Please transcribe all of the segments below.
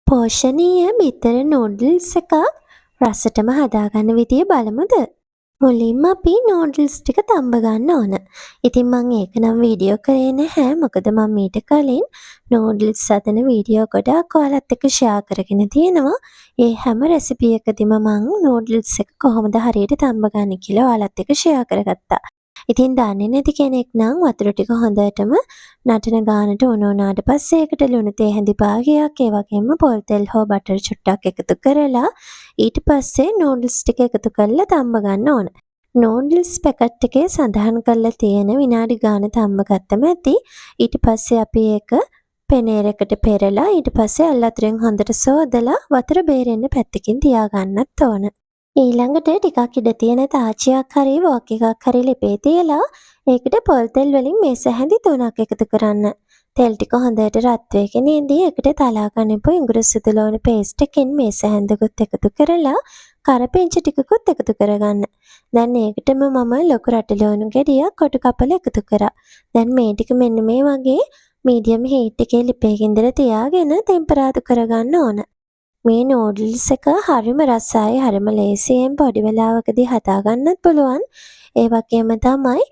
පෝෂණීය බිත්තර නූඩ්ල්ස් එකක් රසටම හදාගන්න විදිය බලමුද? මුලින්ම අපි නූඩ්ල්ස් ටික තම්බ ගන්න ඕන. ඉතින් මං ඒක නම් වීඩියෝ කරේ නැහැ. මොකද මං මීට කලින් නූඩ්ල්ස් හදන වීඩියෝ ගොඩාක් ඔයාලත් එක්ක ෂෙයා කරගෙන තියෙනවා. ඒ හැම රෙසිපි එකදිම මං නූඩ්ල්ස් එක කොහොමද හරියට තම්බ ගන්නේ කියලා ඔයාලත් එක්ක ෂෙයා කරගත්තා. ඉතින් දන්නේ නැති කෙනෙක් නම් වතුර ටික හොඳටම නටන ගානට උණු වුණාට පස්සේ ඒකට ලුණු තේ හැඳි භාගයක්, ඒ වගේම පොල් තෙල් හෝ බටර් චුට්ටක් එකතු කරලා ඊට පස්සේ නූඩ්ල්ස් ටික එකතු කරලා තම්බ ගන්න ඕන. නූඩ්ල්ස් පැකට් එකේ සඳහන් කරලා තියෙන විනාඩි ගාන තම්බ ගත්තම ඇති. ඊට පස්සේ අපි ඒක පෙනේර එකට පෙරලා ඊට පස්සේ අල් වතුරෙන් හොඳට සෝදලා වතුර බේරෙන්න පැත්තකින් තියාගන්නත් ඕන. ඊළඟට ටිකක් ඉඩ තියෙන තාච්චියක් හරි වොක් එකක් හරි ලිපේ තියලා ඒකට පොල් තෙල් වලින් මේස හැඳි 3ක් එකතු කරන්න. තෙල් ටික හොඳට රත් වෙගෙන එද්දී ඒකට තලා ගනිපු ඉඟුරු සුදු ලුණු පේස්ට් එකෙන් මේස හැඳකුත් එකතු කරලා කරපිංච ටිකකුත් එකතු කරගන්න. දැන් ඒකටම මම ලොකු රටලූණු ගෙඩියක් කොටු කපලා එකතු කරා. දැන් මේ ටික මෙන්න මේ වගේ මීඩියම් හීට් එකේ ලිපේ ගින්දර තියාගෙන තෙම්පරාදු කරගන්න ඕන. මේ නූඩ්ල්ස් එක හරිම රසයි, හරිම ලේසියෙන් පොඩි වෙලාවකදී හදාගන්නත් පුළුවන්. ඒ වගේම තමයි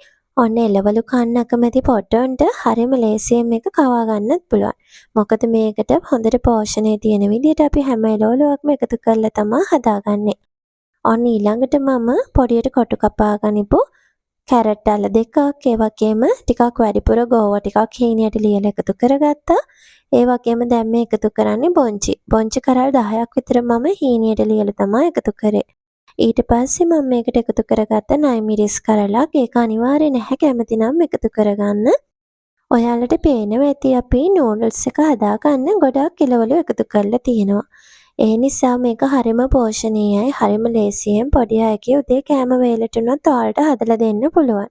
ඔන්න එළවලු කන්න අකමැති පොට්ටොන්ට හරිම ලේසියෙන් මේක කවා ගන්නත් පුළුවන්. මොකද මේකට හොඳට පෝෂණය තියෙන විදිහට අපි හැම එළවලුවක්ම එකතු කරලා තමා හදාගන්නේ. ඔන්න ඊළඟට මම පොඩියට කොටු කපා ගනිපු කැරට් අල 2ක්, ඒ වගේම ටිකක් වැඩිපුර ගෝවා ටිකක් හීනියට ලියලා එකතු කරගත්තා. ඒ වගේම දැන් මේ එකතු කරන්නේ බොංචි. බොංචි කරල් 10ක් විතර මම හීනියට ලියලා තමා එකතු කරේ. ඊට පස්සේ මම මේකට එකතු කරගත්ත නයි මිරිස් කරලක්. ඒක අනිවාර්ය නැහැ, කැමති නම් එකතු කරගන්න. ඔයාලට පේනවා ඇති අපි නූඩල්ස් එක හදාගන්න ගොඩාක් එළවලු එකතු කරලා තියෙනවා. ඒ නිසා මේක හරිම පෝෂණීයයි, හරිම ලේසියෙන් පොඩි අයගේ උදේ කෑම වේලට උනත් ඔයාලට හදලා දෙන්න පුළුවන්.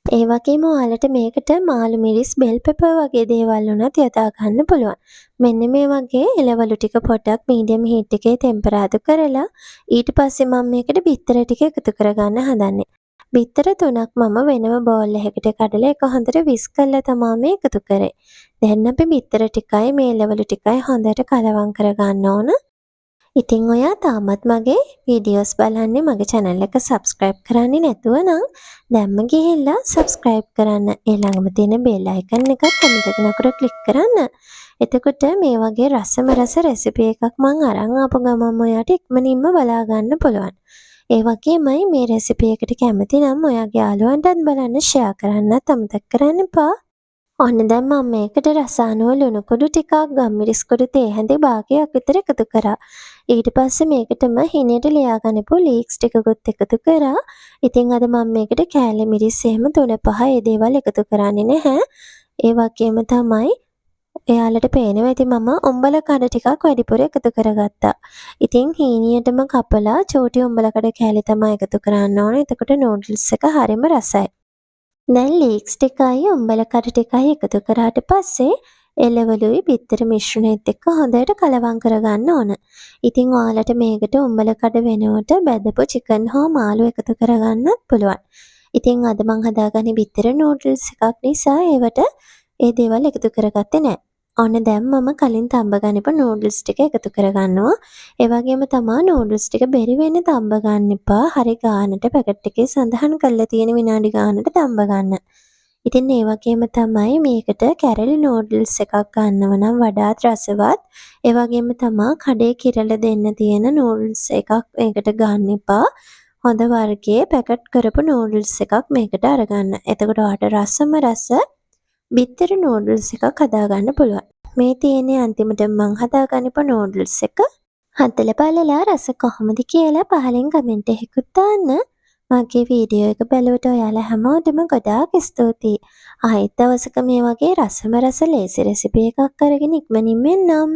ඒ වගේම ඔයාලට මේකට මාළු මිරිස්, බෙල් පෙපර් වගේ දේවල් උනත් යොදා ගන්න පුළුවන්. මෙන්න මේ වගේ එළවලු ටික පොඩ්ඩක් මීඩියම් හීට් එකේ තෙම්පරාදු කරලා ඊට පස්සේ මම මේකට බිත්තර ටික එකතු කරගන්න හදන්නේ. බිත්තර 3ක් මම වෙනම බෝල් එකකට කඩලා ඒක හොඳට විස්ක් කරලා තමා මේ එකතු කරේ. දැන් අපි බිත්තර ටිකයි මේ එළවලු ටිකයි හොඳට කලවම් කරගන්න ඕන. ඉතින් ඔයා තාමත් මගේ වීඩියෝස් බලන්නේ මගේ චැනල් එක සබ්ස්ක්‍රයිබ් කරන්නේ නැතුව නම් දැන්ම ගිහිල්ලා සබ්ස්ක්‍රයිබ් කරන්න. ඒ ළඟම තියෙන බෙල් අයිකන් එකත් අමතක නොකර ක්ලික් කරන්න. එතකොට මේ වගේ රසම රස රෙසිපි එකක් මං අරන් ආපු ගමන්ම ඔයාට ඉක්මනින්ම බලා ගන්න පුළුවන්. ඒ වගේමයි මේ රෙසිපි එකට කැමති නම් ඔයාගේ යාළුවන්ටත් බලන්න ෂෙයා කරන්නත් අමතක කරන්න එපා. ඔන්න දැන් මම මේකට රස අනුව ලුණු කුඩු ටිකක්, ගම්මිරිස් කුඩු තේ හැඳි භාගයක් විතර එකතු කරා. ඊට පස්සේ මේකටම හීනියට ලියා ගනිපු ලීක්ස් ටිකකුත් එකතු කරා. ඉතින් අද මම මේකට කෑලි මිරිස් එහෙම 3 5 ඒ දේවල් එකතු කරන්නේ නැහැ. ඒ වගේම තමයි ඔයාලට පේනවා ඇති මම උම්බල කඩ ටිකක් වැඩිපුර එකතු කරගත්තා. ඉතින් හීනියටම කපලා චූටි උම්බල කඩ කෑලි තමයි එකතු කරන්න ඕනේ. එතකොට නූඩ්ල්ස් එක හරිම රසයි. දැන් ලීක්ස් ටිකයි උම්බල කඩ ටිකයි එකතු කරාට පස්සේ එළවලුයි බිත්තර මිශ්‍රණයත් එක්ක හොඳට කලවම් කරගන්න ඕන. ඉතින් ඔයාලට මේකට උම්බල කඩ වෙනුවට බැදපු චිකන් හෝ මාළු එකතු කරගන්නත් පුළුවන්. ඉතින් අද මං හදාගන්නේ බිත්තර නූඩ්ල්ස් එකක් නිසා ඒවට ඒ දේවල් එකතු කරගත්තේ නෑ. ඔන්න දැන් මම කලින් තම්බ ගනිපු නූඩ්ල්ස් ටික එකතු කරගන්නවා. ඒ වගේම තමා නූඩ්ල්ස් ටික බැරි වෙන්න තම්බ ගන්න එපා. හරි ගානට පැකට් එකේ සඳහන් කරලා තියෙන විනාඩි ගානට තම්බ ගන්න. ඉතින් ඒ වගේම තමයි මේකට කැරලි නූඩ්ල්ස් එකක් ගන්නව නම් වඩාත් රසවත්. ඒ වගේම තමා කඩේ කිරලා දෙන්න තියෙන නූඩ්ල්ස් එකක් මේකට ගන්න එපා. හොඳ වර්ගයේ පැකට් කරපු නූඩ්ල්ස් එකක් මේකට අරගන්න. එතකොට ඔයාට රසම රස බිත්තර නූඩ්ල්ස් එකක් හදාගන්න පුළුවන්. මේ තියෙන්නේ අන්තිමට මං හදාගන්නපු නූඩ්ල්ස් එක. හදලා බලලා රස කොහොමද කියලා පහලින් කමෙන්ට් එකකුත් දාන්න. මගේ වීඩියෝ එක බැලුවට ඔයාලා හැමෝටම ගොඩාක් ස්තුතියි. ආයෙත් දවසක මේ වගේ රසම රස ලේසි රෙසිපි එකක් අරගෙන ඉක්මනින්ම එන්නම්.